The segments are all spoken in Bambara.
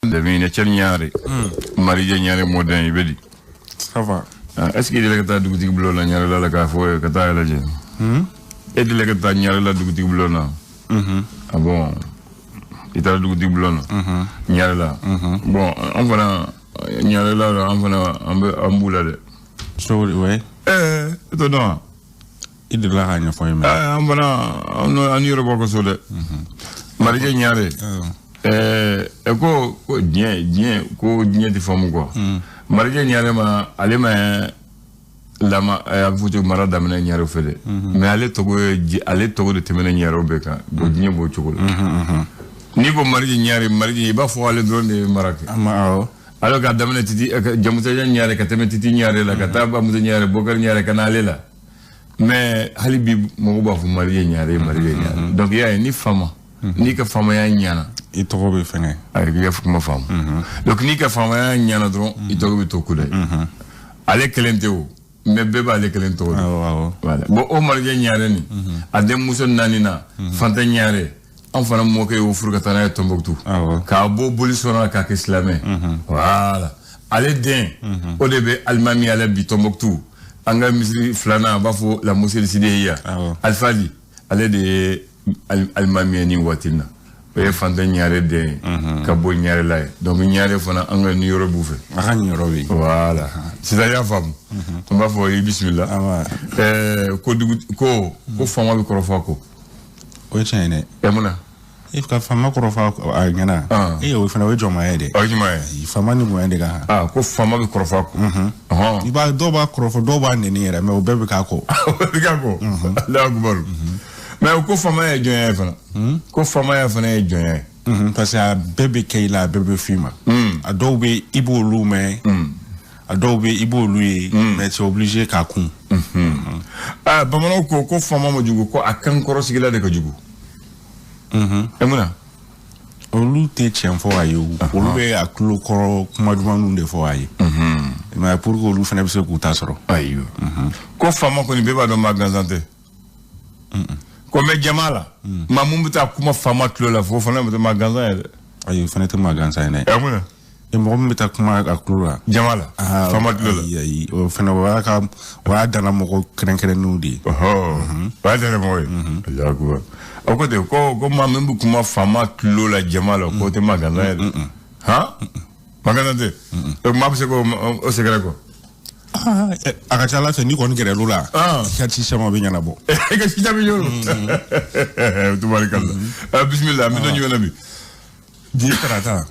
Devine Cɛni Ɲare, Marijɛ Ɲare mɔden, i bɛ di? Ça va. Est ce que i delila ka taa dugutigi bulon na Ɲarela la k'a fɔ ka taa lajɛ? E delila ka taa Ɲarela dugutigi bulon na? Ah bon, i taara dugutigi bulon na Ɲarela. Bon, an fana Ɲarela la, an fana an bɛ an b'u la dɛ. Cogo di, ouais. Ɛɛ, e t'o dɔn wa? I delila k'a ɲɛfɔ n ye mɛ. Ɛɛ, an fana an yɔrɔ bɔ so dɛ. Marijɛ Ɲare. Ɛɛ, ko diɲɛ tɛ faamu quoi. Marijɛ Ɲare ma, ale ma lama, a bɛ fɔ cogo, mara daminɛ Ɲarew fɛ dɛ. Mais ale tɔgɔ ye, ale tɔgɔ de tɛmɛna Ɲarew bɛɛ kan. Bon, diɲɛ b'o cogo la. N'i ko Marijɛ Ɲare, Marijɛ, i b'a fɔ ale dɔrɔn de ye mara kɛ. Awɔ. Alors k'a daminɛ Titi Jamusajan Ɲare ka tɛmɛ Titi Ɲare la, ka taa Bamusa Ɲare, Bokari Ɲare, ka na ale la. Mais hali bi mɔgɔw b'a fɔ Marijɛ Ɲare, Marijɛ Ɲare. Donc i y'a ye, ni faama, n'i ka faamaya ɲana, i tɔgɔ bɛ fɛngɛ. Ayi, i ka kuma faamu. Donc n'i ka faamaya ɲana dɔrɔn, i tɔgɔ bɛ to kuda ye. Ale kelen tɛ o, mais bɛɛ b'ale kelen tɔgɔ dɔn. Awɔ. Voilà. Bon, o Marijɛ Ɲare nin, a denmuso naani na, Fanta Ɲare, an fana mɔkɛ y'o furu ka taa n'a ye Tombouctou. Awɔ. K'a bɔ boli sɔnna k'a kɛ silamɛ. Voilà. Ale den, o de bɛ alimami la bi Tombouctou. An ka misiri filanan, a b'a fɔ la mosquée de Sidi Hiya. Awɔ. Alifadi, ale de ye alimami ye nin waati in na. O ye Fanta Ɲare den ye ka bɔ Ɲare la ye. Donc Ɲare fana, an ka niyɔrɔ b'u fɛ. A ka niyɔrɔ bɛ yen. Voilà. Sisan i y'a faamu. N b'a fɔ i bisimila. Awɔ. Ɛɛ, ko dugu ko faama bɛ kɔrɔfɔ a kɔ. O ye tiɲɛ ye dɛ. Ɛ, mun na? E ka faama kɔrɔfɔ a ɲɛna. E, o fana o ye jɔnmaya ye dɛ. O ye jumɛn ye? Faama ni bonya de ka kan. Ah, ko faama bɛ kɔrɔfɔ a kɔ. Ɔhɔn. I b'a dɔw b'a kɔrɔfɔ, dɔw b'a nɛni yɛrɛ, mais o bɛɛ bɛ k'a kɔ. O bɛ k'a kɔ. Alahu akubaru. Mais ko faamaya ye jɔnya ye fana. Ko faamaya fana ye jɔnya ye. Parce que a bɛɛ bɛ kɛ i la, a bɛɛ bɛ f'i ma. A dɔw bɛ, i b'olu mɛn. A dɔw bɛ, i b'olu ye. Mais tu es obligé k'a kun. Ah, bamananw ko faama ma jugu, ko a kan kɔrɔsigila de ka jugu. E mun na? Olu tɛ tiɲɛ fɔ a ye o. Olu bɛ a tulo kɔrɔ kuma dumanw de fɔ a ye. Mais pour que olu fana bɛ se k'u ta sɔrɔ. Ayiwa. Ko faama kɔni, bɛɛ b'a dɔn maa gansan tɛ. Ko mɛ jama la, maa mun bɛ taa kuma faama tulo la, fo fana bɛ maa gansan ye dɛ. Ayi, o fana tɛ maa gansan ye dɛ. Ɛ, mun na? E, mɔgɔ min bɛ taa kuma a tulo la. Jama la. Faama tulo la. Ayi, ayi, o fana o y'a ka, o y'a danna mɔgɔ kɛrɛnkɛrɛnnenw de ye. Ɔhɔ. O y'a danna mɔgɔ ye. Alahu akubaru. O ko ten ko maa min bɛ kuma faama tulo la jama la, k'o tɛ maa gansan ye dɛ. Han? Maa gansan tɛ. Donc maa bɛ se k'o sɛgɛrɛ kɔ. A ka ca Ala fɛ, n'i kɔni gɛrɛl'o la, i ka ci caman bɛ ɲɛnabɔ. I ka ci caman bɛ ɲɛnabɔ. Tubarikala. Bisimila, an bɛ don jumɛn na bi? Bi ye tarata.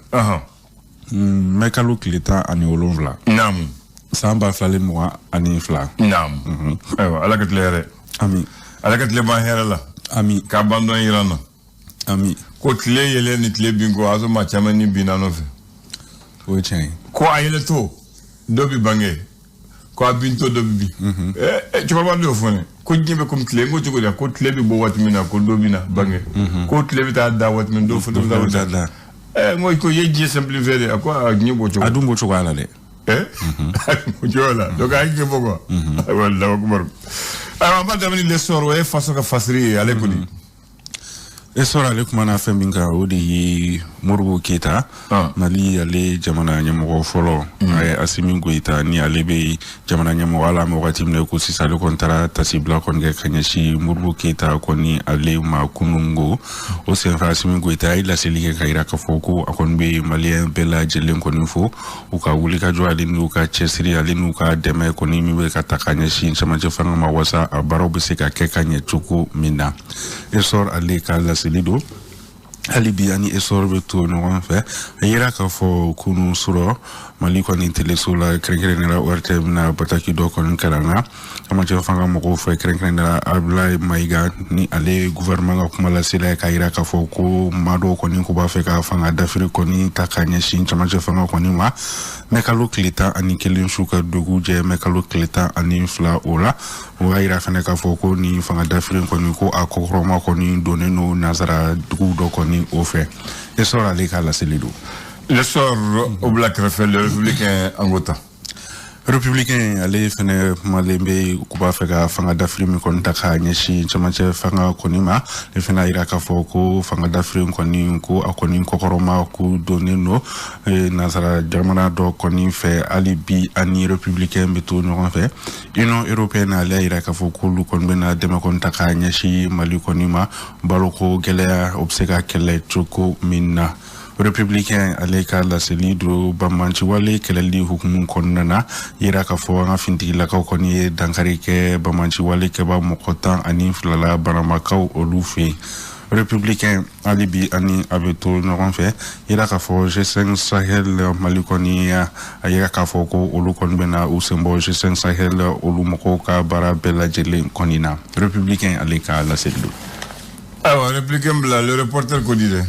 Mɛ kalo tile 17. Naamu. San 2022. Naamu. Ayiwa, Ala ka tile hɛrɛ. Ami. Ala ka tile ban hɛrɛ la. Ami. K'a ban dɔn yira n na. Ami. Ko tile yɛlɛ ni tile bin ko, a sɔrɔ maa caman ni binna nɔfɛ. O ye tiɲɛ ye. Ko a yɛlɛtɔ dɔ bi bange, ko a bintɔ dɔ bi bin. Ɛɛ, cɛkɔrɔba dɔ y'o fɔ ne ko diɲɛ bɛ komi tile. N ko cogo di? Ko tile bɛ bɔ waati min na, ko dɔ bɛ na bange. Ko tile bɛ taa da waati min, dɔ fana bɛ taa da. Ɛɛ, n ko i ye diɲɛ simplifier de. A ko a diɲɛ b'o cogo. A dun b'o cogoya la dɛ. Ɛɛ, a dun b'o cogoya la. Donc a ye diɲɛ bɔ quoi. Ayiwa, Alahu akubaru. Ayiwa, an b'a daminɛ L'Essor, o ye faso ka fasiri ye, ale kɔni. Essor ale kumana fɛn min kan, o de ye Modibo Keyita, Mali ale jamana ɲɛmɔgɔ fɔlɔ, Asimi Goyita, ni ale bɛ jamana ɲɛmɔgɔ la wagati min na ko sisan, ale kɔni taara tasibila kɔni kɛ ka ɲɛsin Modibo Keyita kɔni ale ma kunungo. O senfɛ, Asimi Goyita a ye laseli kɛ ka yira k'a fɔ ko a kɔni bɛ maliyɛn bɛɛ lajɛlen kɔni fo u ka wulikajɔ ale n'u ka cɛsiri ale n'u ka dɛmɛ kɔni min bɛ ka ta ka ɲɛsin cɛmancɛ fanga ma, wasa a baaraw bɛ se ka kɛ ka ɲɛ cogo min na. Essor ale ka laseli don. Hali bi ani Essor bɛ to ɲɔgɔn fɛ. A yira k'a fɔ kunun sɔrɔ Mali kɔni teleso la, kɛrɛnkɛrɛnnenya la ORTM na, bataki dɔ kɔni kalan na cɛmancɛ fanga mɔgɔw fɛ, kɛrɛnkɛrɛnnenya la Abdoulaye Mayiga, ni ale ye gouvernement ka kuma lasela ye, k'a yira k'a fɔ ko maa dɔw kɔni ko b'a fɛ ka fanga dafiri kɔni ta ka ɲɛsin cɛmancɛ fanga kɔni ma mɛ kalo tile 11 su ka dugu jɛ mɛ kalo tile 12. O la, o y'a yira fɛnɛ k'a fɔ ko ni fanga dafiri kɔni, ko a kɔkɔrɔma kɔni donnen don nansara dugu dɔ kɔni o fɛ. Essor ale ka laseli don. L'Essor, o bila kɛrɛfɛ, Le Républicain, an k'o ta. Républicain ale fɛnɛ kumalen bɛ k'u b'a fɛ ka fanga dafiri min kɔni ta k'a ɲɛsin cɛmancɛ fanga kɔni ma. Ale fɛnɛ y'a yira k'a fɔ ko fanga dafiri kɔni ko a kɔni kɔkɔrɔma ko donnen don nansara jamana dɔ kɔni fɛ. Hali bi ani républicain bɛ to ɲɔgɔn fɛ. Union européenne ale y'a yira k'a fɔ k'olu kɔni bɛna dɛmɛ kɔni ta k'a ɲɛsin Mali kɔni ma, baloko gɛlɛya o bɛ se ka kɛlɛ cogo min na. Républicain ale ka laseli don banbaanciwale kɛlɛli hukumu kɔnɔna na, yira k'a fɔ an ka fintigilakaw kɔni ye dankari kɛ banbaanciwale kɛba mɔgɔ 12 la Banamakaw olu fɛ yen. Républicain hali bi ani a bɛ to ɲɔgɔn fɛ, yira k'a fɔ G5 Sahel Mali kɔni a yira k'a fɔ ko olu kɔni bɛna u sen bɔ G5 Sahel olu mɔgɔw ka baara bɛɛ lajɛlen kɔni na. Républicain ale ka laseli don. Ayiwa, républicain bila, le reporter ko di dɛ?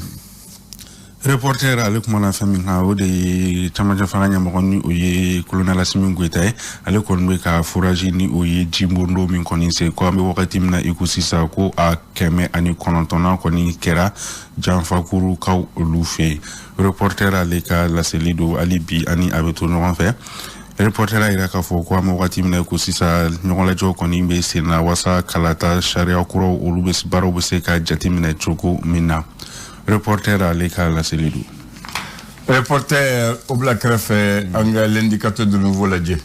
Reporter ale kumana fɛn min kan, o de ye camancɛ fanga ɲɛmɔgɔ ni o ye colonel Assimi Goïta ye. Ale kɔni bɛ ka forage ni o ye jibondo min kɔni se, ko an bɛ wagati min na i ko sisan ko a 109nan kɔni kɛra janfakurukaw olu fɛ yen. Reporter ale ka laseli don. Hali bi ani a bɛ to ɲɔgɔn fɛ. Reporter y'a yira k'a fɔ ko an bɛ wagati min na i ko sisan, ɲɔgɔnlajɛw kɔni bɛ sen na walasa kalata sariya kuraw olu bɛ baaraw bɛ se ka jateminɛ cogo min na. Reporter ale ka laseli don. Reporter o bila kɛrɛfɛ, an ka l'indicateur du nouveau lajɛ.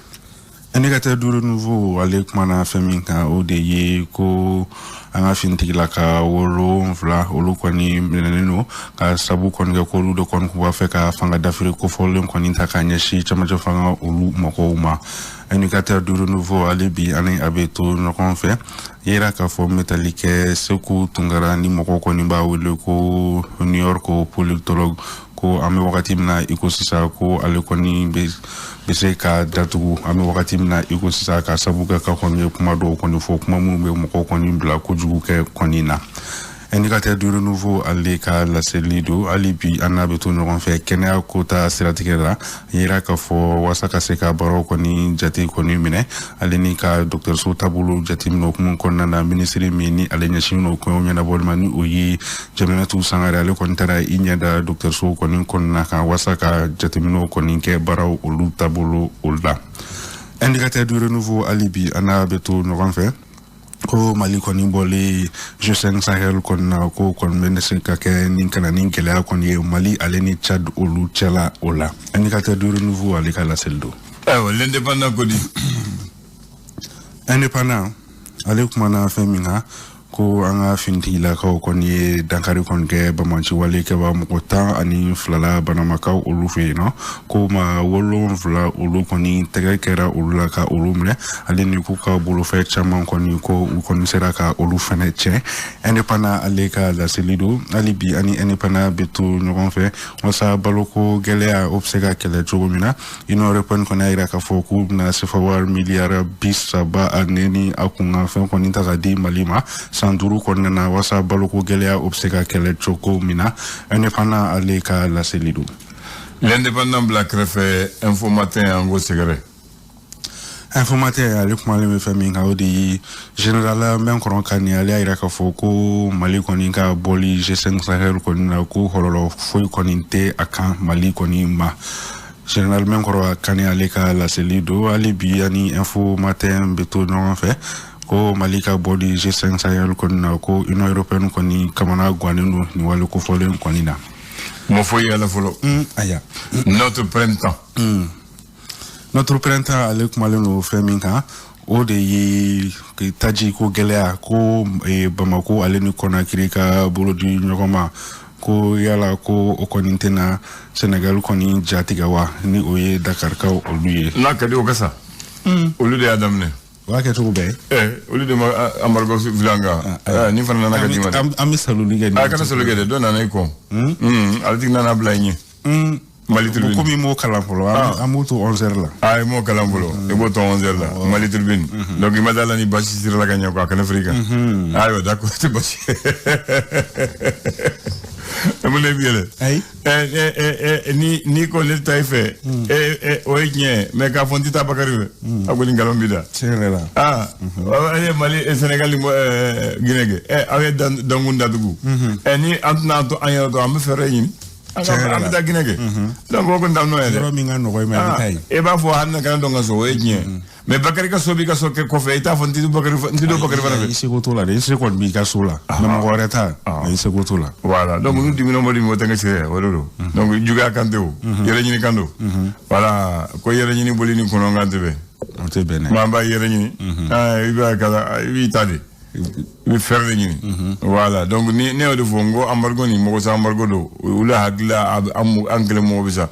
Indicateur du nouveau ale kumana fɛn min kan, o de ye ko an ka finitigilaka 7 olu kɔni minɛnen don ka sabu kɔni kɛ k'olu de kɔni tun b'a fɛ ka fanga dafiri kofɔlen kɔni ta k'a ɲɛsin cɛmancɛ fanga olu mɔgɔw ma. Indicateur du nouveau ale bi ani a bɛ to ɲɔgɔn fɛ, yira k'a fɔ metali kɛ Seku Tunkara ni mɔgɔw kɔni b'a wele ko New York politologue, ko an bɛ wagati min na i ko sisan ko ale kɔni bɛ se ka datugu an bɛ wagati min na i ko sisan, ka sabu kɛ ka kɔni ye kuma dɔw kɔni fɔ, kuma minnu bɛ mɔgɔw kɔni bila kojugu kɛ kɔni na. Indicateur du renouveau ale ka laseli don. Hali bi an n'a bɛ to ɲɔgɔn fɛ, kɛnɛya ko ta siratigɛ la, yira k'a fɔ walasa ka se ka baaraw kɔni jate kɔni minɛ, ale ni ka dɔgɔtɔrɔso taabolo jateminɛ hukumu kɔnɔna na, minisiri min ni ale ɲɛsinnen don koɲɛw ɲɛnabɔli ma ni o ye Jaminatu Sangare, ale kɔni taara i ɲɛ da dɔgɔtɔrɔso kɔni kɔnɔna kan walasa ka jateminɛw kɔni kɛ baaraw olu taabolo o la. Indicateur du renouveau hali bi an n'a bɛ to ɲɔgɔn fɛ, ko Mali kɔni bɔlen G5 Sahel kɔni na, ko kɔni bɛ se ka kɛ ni ka na ni gɛlɛya kɔni ye Mali ale ni Tchad olu cɛla o la. Indicateur du renouveau ale ka laseli don. Ayiwa, l'indépendant ko di? Indépendant ale kumana fɛn min kan, ko an ka finitigilakaw kɔni ye dankari kɔni kɛ banbaanciwale kɛba mɔgɔ 12 la Banamakaw olu fɛ yen nɔ, ko ma 7 olu kɔni tɛgɛ kɛra olu la ka olu minɛ, ale ni k'u ka bolofɛn caman kɔni ko u kɔni sera ka olu fɛnɛ tiɲɛ. Indépendant ale ka laseli don. Hali bi ani indépendant bɛ to ɲɔgɔn fɛ, walasa baloko gɛlɛya o bɛ se ka kɛlɛ cogo min na, Union européenne kɔni y'a yira k'a fɔ k'u bɛna sefa wari miliyari 30 ani ni a kunkan fɛn kɔni ta ka di Mali ma san 5 kɔnɔna na, walasa baloko gɛlɛya o bɛ se ka kɛlɛ cogo min na. Indépendant ale ka laseli don. L'indépendant bila kɛrɛfɛ, Info Matin an k'o sɛgɛrɛ. Info Matin ale kumalen bɛ fɛn min kan, o de ye général Mɛnkɔrɔ Kani, ale y'a yira k'a fɔ ko Mali kɔni ka bɔli G5 Sahel kɔni na, ko kɔlɔlɔ foyi kɔni tɛ a kan Mali kɔni ma. Général Mɛnkɔrɔ Kani ale ka laseli don. Hali bi ani Info Matin bɛ to ɲɔgɔn fɛ, ko Mali ka bɔli G5 Sahel kɔni na, ko Union européenne kɔni kamana gannen don nin wale kofɔlen kɔni na. Ma foyi yala fɔlɔ. Aya. Notre printemps. Notre printemps ale kumalen don fɛn min kan, o de ye taji ko gɛlɛya, ko Bamako ale ni Conakry ka bolo di ɲɔgɔn ma, ko yala ko o kɔni tɛna Sénégal kɔni jatigɛ wa, ni o ye Dakarikaw olu ye. N'a ka di o ka sa. Olu de y'a daminɛ. O b'a kɛ cogo bɛɛ. Olu de ma embargo fili an kan. Ni fana nana ka d'i ma dɛ. An bɛ saloli kɛ. A kana saloli kɛ dɛ, dɔ nana i kɔn. Ale tigi nana bila i ɲɛ. Mali Tribune. Komi i m'o kalan fɔlɔ, an b'o to 11h la. I m'o kalan fɔlɔ, i b'o to 11h la, Mali Tribune. Donc i ma da la ni basi sira la ka ɲɛ quoi, a kana firi kan. Ayiwa, d'accord, tɛ basi. Mun de b'i yɛlɛ? Ayi. Ni ko ne ta i fɛ, o ye tiɲɛ ye, mais k'a fɔ n tɛ taa Bakari fɛ, a ko ni nkalon b'i da. Tiɲɛ yɛrɛ la. Aa, ye Mali, Sénégal ni Guinée kɛ, aw ye dankun datugu. Ni an tɛna to an yɛrɛ to, an bɛ fɛɛrɛ ɲini. An bɛ taa Guinée kɛ. Donc o kɔni t'an nɔ ye dɛ. Yɔrɔ min ka nɔgɔ i ma, i bɛ taa yen. E b'a fɔ hali na kana dɔn ka so, o ye tiɲɛ. Mais Bakari ka so b'i ka so kɛ kɔfɛ, i t'a fɔ n tɛ Bakari, n tɛ don Bakari fana fɛ. I seko t'o la dɛ, i se kɔni b'i ka so la. Mais mɔgɔ wɛrɛ ta, i seko t'o la. Voilà, donc n'u dimina mɔdi min o tɛ n ka sɛ, o de don. Donc juguya kan tɛ o, yɛrɛ ɲini kan don. Voilà, ko yɛrɛ ɲini boli ni kɔnɔ kan tɛ bɛn. O tɛ bɛn dɛ. Maa b'a yɛrɛ ɲini. I b'a kala, i b'i ta de. I bɛ fɛɛrɛ de ɲini. Voilà, donc ni ne y'o de fɔ n ko embargo ni mɔgɔ sa embargo don, olu hakili la an kelen mɔgɔ bɛ sa.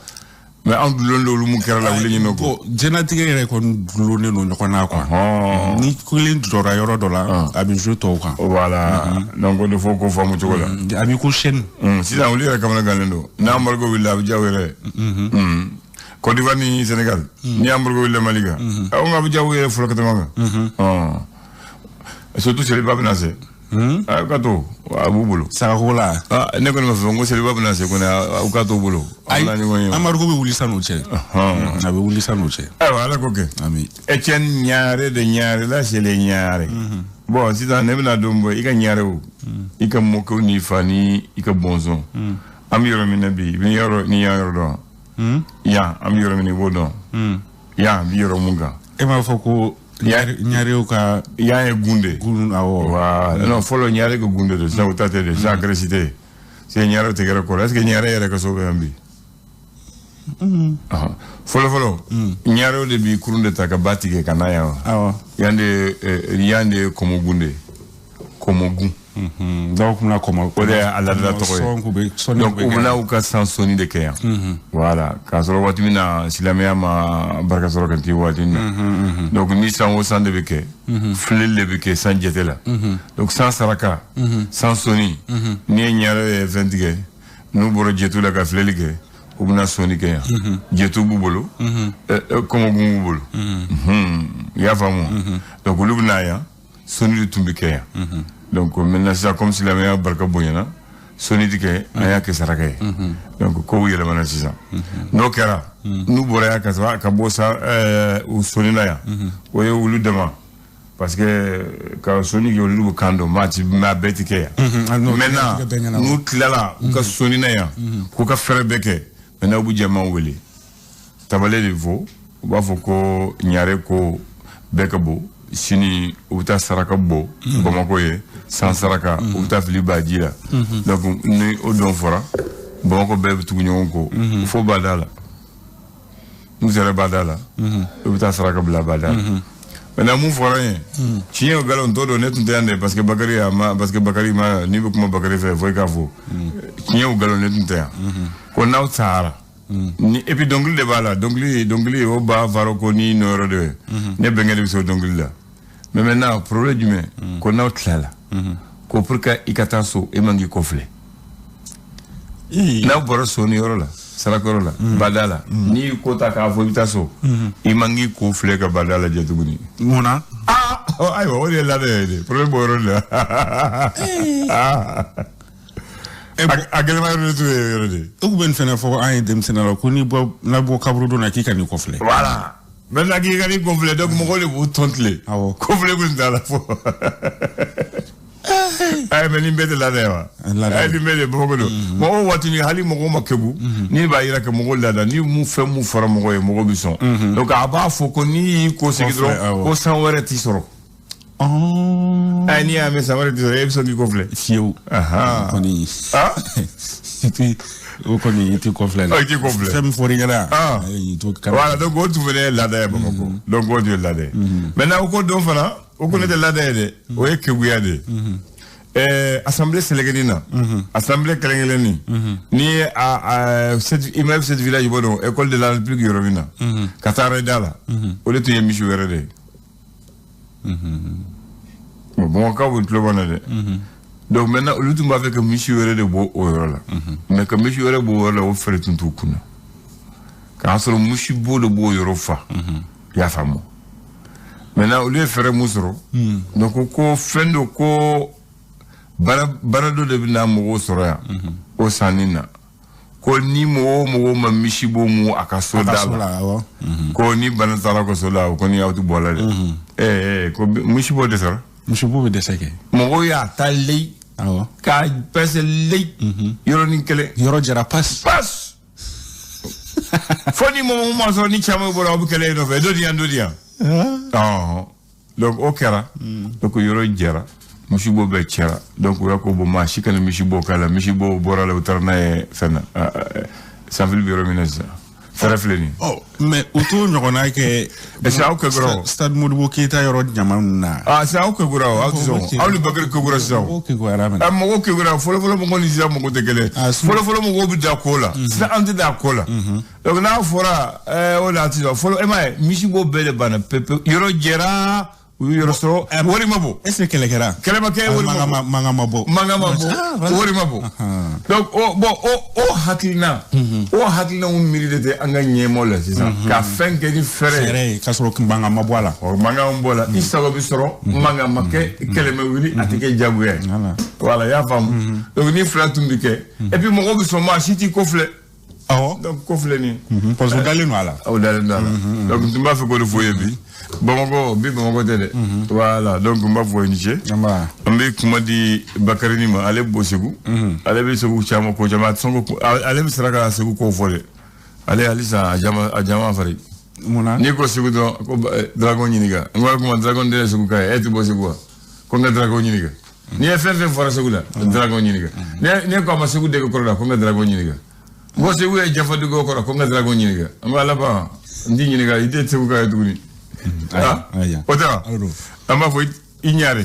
Mais an dulonnen don olu mun kɛra la wuli ɲini ko. Diɲɛlatigɛ yɛrɛ kɔni dulonnen don ɲɔgɔn na quoi. Ni kelen jɔra yɔrɔ dɔ la, a bɛ jouer tɔw kan. Voilà, donc o de fɔ ko faamu cogo la. A b'i ko chaîne. Sisan olu yɛrɛ kamanaganlen don. Ni embargo wulila a bɛ diya u yɛrɛ ye. Côte d'Ivoire ni Sénégal. Ni embargo wulila Mali kan. Awɔ, a bɛ diya u yɛrɛ fɔlɔ ka tɛmɛ kan. Surtout Seliba bɛna se. A ka to a b'u bolo. Sagako la. Ne kɔni b'a fɔ n ko Seliba bɛna se kɔni, u ka t'u bolo. Ayi, embargo bɛ wuli san'o cɛ. A bɛ wuli san'o cɛ. Ayiwa, Ala k'o kɛ. Ami. Etienne Ɲare de Ɲare la c'est les Ɲare. Bon, sisan ne bɛna don bɔ i ka Ɲare o. I ka mɔkɛw n'i fa ni i ka bɔnsɔn. An bɛ yɔrɔ min na bi, i bɛ yɔrɔ ni yan yɔrɔ dɔn. Yan an bɛ yɔrɔ min na i b'o dɔn. Yan an bɛ yɔrɔ mun kan. E m'a fɔ ko Ɲarew ka. Yan ye gunde. Gun, awɔ. Voilà, non fɔlɔ Ɲare ka gunde don, sisan o ta tɛ dɛ, sisan a kɛra cité ye. Sisan Ɲarew tɛ kɛra kɔrɔ, est ce que Ɲare yɛrɛ ka so bɛ yan bi? Fɔlɔ fɔlɔ, Ɲarew de bi kurun de ta ka ba tigɛ ka na yan wa. Awɔ. Yan de ye Kɔmɔgun de ye. Kɔmɔgun. Dɔw kun bɛna kɔmɔ. O de y'a laadala tɔgɔ ye. Donc u bɛna u ka san sɔnni de kɛ yan. Voilà, k'a sɔrɔ waati min na silamɛya ma barika sɔrɔ ka ti waati min na. Donc ni san o san de bɛ kɛ. Filɛli de bɛ kɛ san jate la. Donc san saraka. San sɔnni. N'i ye Ɲare ye fɛn tigɛ, n'u bɔra jɛtu la ka filɛli kɛ, u bɛna sɔnni kɛ yan. Jɛtu b'u bolo. Kɔmɔgun b'u bolo. I y'a faamu? Donc olu bɛna yan, sɔnni de tun bɛ kɛ yan. Donc maintenant sisan comme silamɛya barika bonyana, sɔnni ti kɛ, an y'a kɛ saraka ye. Donc kow yɛlɛmana sisan. N'o kɛra, n'u bɔra yan ka sɔrɔ ka bɔ sa u sɔnni na yan, o ye olu dama. Parce que ka sɔnni kɛ olu bɛ kan dɔn, maa bɛɛ ti kɛ yan. Maintenant n'u tilala u ka sɔnni na yan, k'u ka fɛɛrɛ bɛɛ kɛ, maintenant u bɛ jama wele. Tabale de fɔ, u b'a fɔ ko Ɲare ko bɛɛ ka bɔ. Sini u bɛ taa saraka bɔ Bamakɔ ye, san saraka u bɛ taa fili baji la. Donc ni o don fɔra, Bamakɔ bɛɛ bɛ tugu ɲɔgɔn kɔ fo bada la. N'u sera bada la, u bɛ taa saraka bila bada la. Maintenant mun fɔra n ye, tiɲɛ o nkalon t'o dɔn, ne tun tɛ yan dɛ, parce que Bakari a ma, parce que Bakari ma, n'i bɛ kuma Bakari fɛ fo i k'a fɔ. Tiɲɛ o nkalon ne tun tɛ yan. Ko n'aw taara. Ni et puis dɔnkili de b'a la, dɔnkili o b'a fara ko ni nɔyɔrɔ de ye. Ne bɛnkɛ de bɛ se o dɔnkili la. Mais maintenant problème jumɛn, ko n'aw tilala, ko pour que i ka taa so, e man k'i kɔfilɛ. N'aw bɔra so ni yɔrɔ la, saraka yɔrɔ la, bada la, n'i y'i ko ta k'a fɔ i bɛ taa so, i man k'i ko filɛ ka bada lajɛ tuguni. Mun na? Ayiwa, o de ye laada ye dɛ, problème b'o yɔrɔ de la. A gɛlɛma yɔrɔ de tun ye yɔrɔ de ye. O tun bɛ nin fɛnɛ fɔ an ye denmisɛnninya la ko n'i bɔ n'a bɔ kaburudon na k'i ka n'i kɔfilɛ. Voilà. Maintenant k'i ka n'i kɔfilɛ, donc mɔgɔw de b'u tɔn tile. Awɔ. Kɔfilɛ kun t'a la fɔ. Ayi, mais nin bɛɛ tɛ laada ye wa? Ayi, nin bɛɛ de Bamakɔ don. Mɔgɔw waati ni hali mɔgɔw ma kegu, n'i b'a yira ka mɔgɔw laada, ni mun fɛn mun fɔra mɔgɔ ye, mɔgɔ bɛ sɔn. Donc a b'a fɔ ko n'i y'i ko sigi dɔrɔn, ko san wɛrɛ t'i sɔrɔ. Ayi, n'i y'a mɛn san wɛrɛ t'i sɔrɔ, e bɛ sɔn k'i kɔfilɛ. Fiyewu. Kɔni. O kɔni i t'i kɔfilɛ dɛ. I t'i kɔfilɛ. Fɛn min fɔr'i ɲɛna. Voilà, donc o tun fana ye laada ye Bamakɔ. Donc o tun ye laada ye. Maintenant o ko don fana, o ko ne tɛ laada ye dɛ, o ye keguya de ye. Assemblée sɛlɛkɛnin na, assemblée kelen-kelennin, ni ye a immeuble 7 village bɔ dɔn, école de la République yɔrɔ min na, ka taa arrêt la, o de tun ye misi wɛrɛ de ye. Bon, Bamakɔkaw bɛ tulo bɔ na dɛ. Donc maintenant olu tun b'a fɛ ka misi wɛrɛ de bɔ o yɔrɔ la. Mais ka misi wɛrɛ bɔ o yɔrɔ la, o fɛɛrɛ tun t'u kunna. K'a sɔrɔ misibo de b'o yɔrɔ fa. I y'a faamu. Maintenant olu ye fɛɛrɛ mun sɔrɔ. Donc ko fɛn dɔ ko baara dɔ de bɛna mɔgɔw sɔrɔ yan. O sanni na. Ko ni mɔgɔ o mɔgɔ ma misibo mun a ka so da la. Ko ni bana taara ka so la, o kɔni aw tɛ bɔ a la dɛ. Ko misibo dɛsɛra. Misibo bɛ dɛsɛ kɛ. Mɔgɔw y'a ta leyi. Awɔ. K'a pɛsɛ leyi. Yɔrɔnin kelen. Yɔrɔ jɛra pas. Pas. Fo ni mɔgɔ ma sɔrɔ ni caman bɔra aw bɛ kɛlɛ in nɔfɛ dɔ di yan dɔ di yan. Ɔhɔn. Donc o kɛra. Donc yɔrɔ jɛra. Misibo bɛɛ cɛra. Donc u y'a ko bon maa si kana misibo k'a la misibo bɔra la u taara n'a ye fɛn na. Sanfili bɛ yɔrɔ min na sisan. Fɛrɛ filɛ nin ye. Ɔ mais u t'o ɲɔgɔnna kɛ. Est-ce que aw kɛkura o? Stade Modibo Keyita yɔrɔ ɲama ninnu na. Ah c'est aw kɛkura o aw tɛ sɔn aw ni Bakari kɛkura sisan o. O kekuyara minɛ. A mɔgɔw kɛkura fɔlɔfɔlɔ mɔgɔw ni sisan mɔgɔw tɛ kelen ye. Fɔlɔfɔlɔ mɔgɔw bɛ da ko la. Sisan an tɛ da ko la. Donc n'a fɔra o la a tɛ sɔn fɔlɔ e m'a ye misibo bɛɛ de banna pewu yɔrɔ jɛra u y'u yɔrɔ sɔrɔ wari ma bɔ. Est ce que kɛlɛ kɛra? Kɛlɛ ma kɛ wari ma bɔ. Mankan ma bɔ. Mankan ma bɔ wari ma bɔ. Donc o bon o hakilina. O hakilinaw miiri de tɛ an ka ɲɛmɔgɔ la sisan. Ka fɛn kɛ ni fɛɛrɛ ye. Fɛɛrɛ ye k'a sɔrɔ mankan ma bɔ a la. Ɔ mankan bɔ la i sago bɛ sɔrɔ mankan ma kɛ kɛlɛ ma wuli a tɛ kɛ jagoya ye. Voilà i y'a faamu. Donc ni fila tun bɛ kɛ. Et puis mɔgɔw bɛ sɔn maa si t'i ko filɛ. Awɔ. Donc ko filɛ nin ye. Parce que o dalen don a la. O dalen don a la. Donc n tun b'a fɛ k'o de fɔ ye bi. Bamakɔ bi Bamakɔ tɛ dɛ. Voilà donc n b'a fɔ i ni ce. An bɛ kuma di Bakarini ma ale bɔ Segu. Ale bɛ Segu caman ko caman a tɛ sɔn ko ale bɛ sera ka Segu ko fɔ dɛ. Ale halisa a jama fari. Munna? N'i ko Segu dɔrɔn ko Dragon ɲininka. N ko kuma Dragon den ye Segu ka ye e tɛ bɔ Segu wa? Ko n ka Dragon ɲininka. N'i ye fɛn fɛn fɔra Segu la Dragon ɲininka. N'i ko a ma Segu dege kɔrɔ la ko n ka Dragon ɲininka. N ko Segu ye janfa dugu kɔrɔ ko n ka Dragon ɲininka. N ko laban n t'i ɲininka i tɛ Segu ka ye tuguni. Ah, o tɛ wa? An b'a fɔ i ɲare.